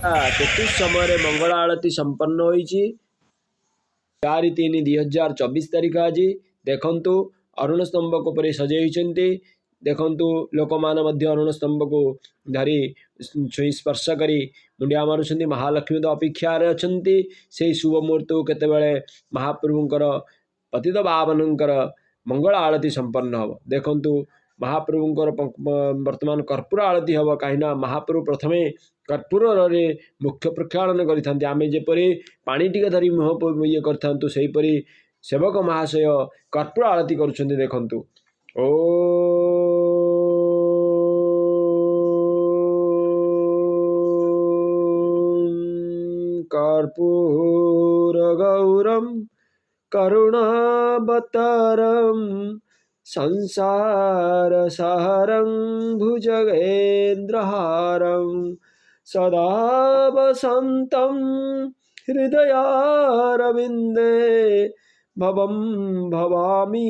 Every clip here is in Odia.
33 ସମୟରେ ମଙ୍ଗଳ ଆଳତୀ ସମ୍ପନ୍ନ ହୋଇଛି। 4/3/2024 ତାରିଖ ଆଜି। ଦେଖନ୍ତୁ, ଅରୁଣ ସ୍ତମ୍ଭକୁ ଉପରେ ସଜେଇ ହୋଇଛନ୍ତି। ଦେଖନ୍ତୁ, ଲୋକମାନେ ମଧ୍ୟ ଅରୁଣ ସ୍ତମ୍ଭକୁ ଧରି ଛୁଇଁ ସ୍ପର୍ଶ କରି ମୁଣ୍ଡିଆ ମାରୁଛନ୍ତି। ମହାଲକ୍ଷ୍ମୀ ତ ଅପେକ୍ଷାରେ ଅଛନ୍ତି ସେଇ ଶୁଭ ମୁହୂର୍ତ୍ତକୁ, କେତେବେଳେ ମହାପ୍ରଭୁଙ୍କର ପତିତ ପାବନଙ୍କର ମଙ୍ଗଳ ଆଳତୀ ସମ୍ପନ୍ନ ହେବ। ଦେଖନ୍ତୁ, ମହାପ୍ରଭୁଙ୍କର ବର୍ତ୍ତମାନ କର୍ପୂର ଆଳତୀ ହେବ, କାହିଁକିନା ମହାପ୍ରଭୁ ପ୍ରଥମେ କର୍ପୂରରେ ମୁଖ ପ୍ରକ୍ଷାଳନ କରିଥାନ୍ତି। ଆମେ ଯେପରି ପାଣି ଟିକେ ଧରି ମୁହଁ ଇଏ କରିଥାନ୍ତୁ, ସେହିପରି ସେବକ ମହାଶୟ କର୍ପୂର ଆଳତୀ କରୁଛନ୍ତି। ଦେଖନ୍ତୁ, ଓ କର୍ପୂର ଗୌରମ କରୁଣାବତାରಂ ସଂସାର ସାରଂ ଭୁଜଗେନ୍ଦ୍ରହାରಂ ସଦା ବସନ୍ତಂ ହୃଦୟାରବିନ୍ଦେ ଭବಂ ଭବାମୀ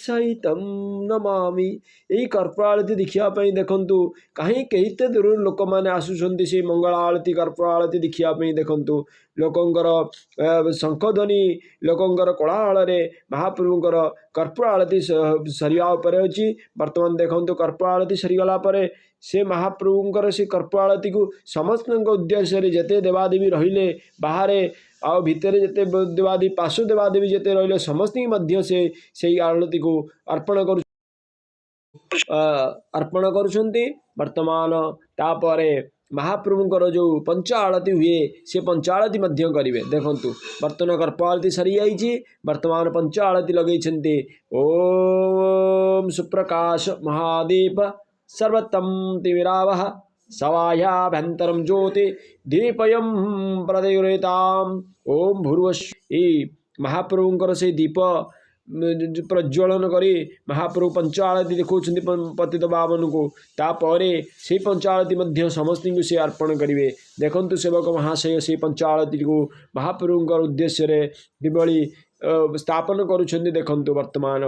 ସହିତಂ ନମାମି। ଏଇ କର୍ପୂର ଆଳତୀ ଦେଖିବା ପାଇଁ ଦେଖନ୍ତୁ, କାହିଁ କେତେ ଦୂରରୁ ଲୋକମାନେ ଆସୁଛନ୍ତି ସେଇ ମଙ୍ଗଳ ଆଳତୀ, କର୍ପୂର ଆଳତୀ ଦେଖିବା ପାଇଁ। ଦେଖନ୍ତୁ, ଲୋକଙ୍କର ଶଙ୍ଖଧ୍ୱନି, ଲୋକଙ୍କର କୋଳାହଳରେ ମହାପ୍ରଭୁଙ୍କର କର୍ପୂର ଆଳତୀ ସରିବା ଉପରେ ଅଛି ବର୍ତ୍ତମାନ। ଦେଖନ୍ତୁ, କର୍ପୂର ଆଳତୀ ସରିଗଲା ପରେ ସେ ମହାପ୍ରଭୁଙ୍କର ସେ କର୍ପୂର ଆଳତୀକୁ ସମସ୍ତଙ୍କ ଉଦ୍ଦେଶ୍ୟରେ ଯେତେ ଦେବାଦେବୀ ରହିଲେ ବାହାରେ ଆଉ ଭିତରେ, ଯେତେ ଦେବାଦେବୀ, ପାର୍ଶ୍ୱ ଦେବାଦେବୀ ଯେତେ ରହିଲେ, ସମସ୍ତଙ୍କୁ ମଧ୍ୟ ସେ ସେଇ ଆଳତୀକୁ ଅର୍ପଣ କରୁଛନ୍ତି ବର୍ତ୍ତମାନ। ତାପରେ ମହାପ୍ରଭୁଙ୍କର ଯେଉଁ ପଞ୍ଚ ଆଳତୀ ହୁଏ, ସେ ପଞ୍ଚ ଆଳତୀ ମଧ୍ୟ କରିବେ। ଦେଖନ୍ତୁ, ବର୍ତ୍ତମାନ କର୍ପୂର ଆଳତୀ ସରିଯାଇଛି, ବର୍ତ୍ତମାନ ପଞ୍ଚ ଆଳତୀ ଲଗେଇଛନ୍ତି। ଓମ୍ ସୁପ୍ରକାଶ ମହାଦୀପ ସର୍ବତମ ତିମିରାବହ ସବାହ୍ୟାଭ୍ୟନ୍ତରಂ ଜ୍ୟୋତି ଦୀପୟಂ ପ୍ରଦୀପ୍ୟତାମ ଓମ୍ ଭୂର୍ଭୁବସ୍ୱ। ଏଇ ମହାପ୍ରଭୁଙ୍କର ସେଇ ଦୀପ ପ୍ରଜ୍ୱଳନ କରି ମହାପ୍ରଭୁ ପଞ୍ଚ ଆଳତୀ ଦେଖାଉଛନ୍ତି ପତିତ ପାବନକୁ। ତାପରେ ସେଇ ପଞ୍ଚ ଆଳତୀ ମଧ୍ୟ ସମସ୍ତଙ୍କୁ ସେ ଅର୍ପଣ କରିବେ। ଦେଖନ୍ତୁ, ସେବକ ମହାଶୟ ସେଇ ପଞ୍ଚ ଆଳତୀକୁ ମହାପ୍ରଭୁଙ୍କର ଉଦ୍ଦେଶ୍ୟରେ କିଭଳି ସ୍ଥାପନ କରୁଛନ୍ତି। ଦେଖନ୍ତୁ, ବର୍ତ୍ତମାନ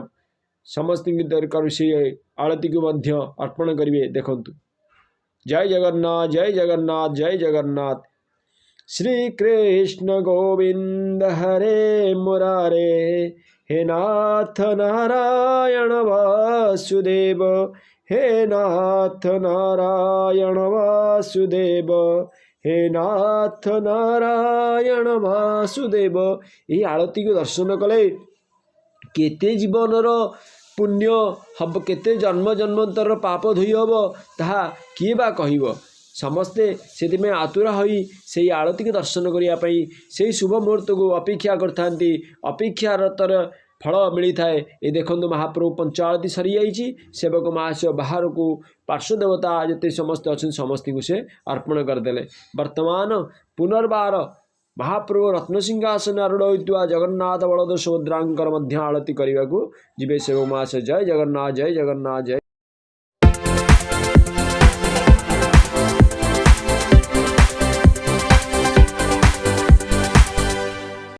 ସମସ୍ତଙ୍କୁ ଦରକାର ସେ ଆଳତୀକୁ ମଧ୍ୟ ଅର୍ପଣ କରିବେ। ଦେଖନ୍ତୁ। ଜୟ ଜଗନ୍ନାଥ, ଜୟ ଜଗନ୍ନାଥ, ଜୟ ଜଗନ୍ନାଥ। ଶ୍ରୀକୃଷ୍ଣ ଗୋବିନ୍ଦ ହରେ ମୁରାରେ, ହେ ନାଥ ନାରାୟଣ ବାସୁଦେବ, ହେ ନାଥ ନାରାୟଣ ବାସୁଦେବ, ହେ ନାଥ ନାରାୟଣ ବାସୁଦେବ। ଏହି ଆଳତୀକୁ ଦର୍ଶନ କଲେ କେତେ ଜୀବନର ପୁଣ୍ୟ ହବ, କେତେ ଜନ୍ମ ଜନ୍ମାନ୍ତରର ପାପ ଧୋଇ ହବ, ତାହା କିଏ ବା କହିବ? ସମସ୍ତେ ସେଥିପାଇଁ ଆତୁର ହୋଇ ସେଇ ଆଳତୀକୁ ଦର୍ଶନ କରିବା ପାଇଁ ସେଇ ଶୁଭ ମୁହୂର୍ତ୍ତକୁ ଅପେକ୍ଷା କରିଥାନ୍ତି। ଅପେକ୍ଷାରତର ଫଳ ମିଳିଥାଏ। ଏ ଦେଖନ୍ତୁ, ମହାପ୍ରଭୁ ପଞ୍ଚ ଆଳତୀ ସରିଯାଇଛି। ସେବକ ମହାଶୟ ବାହାରକୁ ପାର୍ଶ୍ୱ ଦେବତା ଯେତେ ସମସ୍ତେ ଅଛନ୍ତି, ସମସ୍ତଙ୍କୁ ସେ ଅର୍ପଣ କରିଦେଲେ। ବର୍ତ୍ତମାନ ପୁନର୍ବାର ମହାପ୍ରଭୁ ରତ୍ନସିଂହାସନ ଆରୂଢ଼ ହୋଇଥିବା ଜଗନ୍ନାଥ, ବଳଦେବ, ସୁଭଦ୍ରାଙ୍କର ମଧ୍ୟ ଆଳତୀ କରିବାକୁ ଯିବେ ସେବକ ମହାଶୟ। ଜୟ ଜଗନ୍ନାଥ, ଜୟ ଜଗନ୍ନାଥ, ଜୟ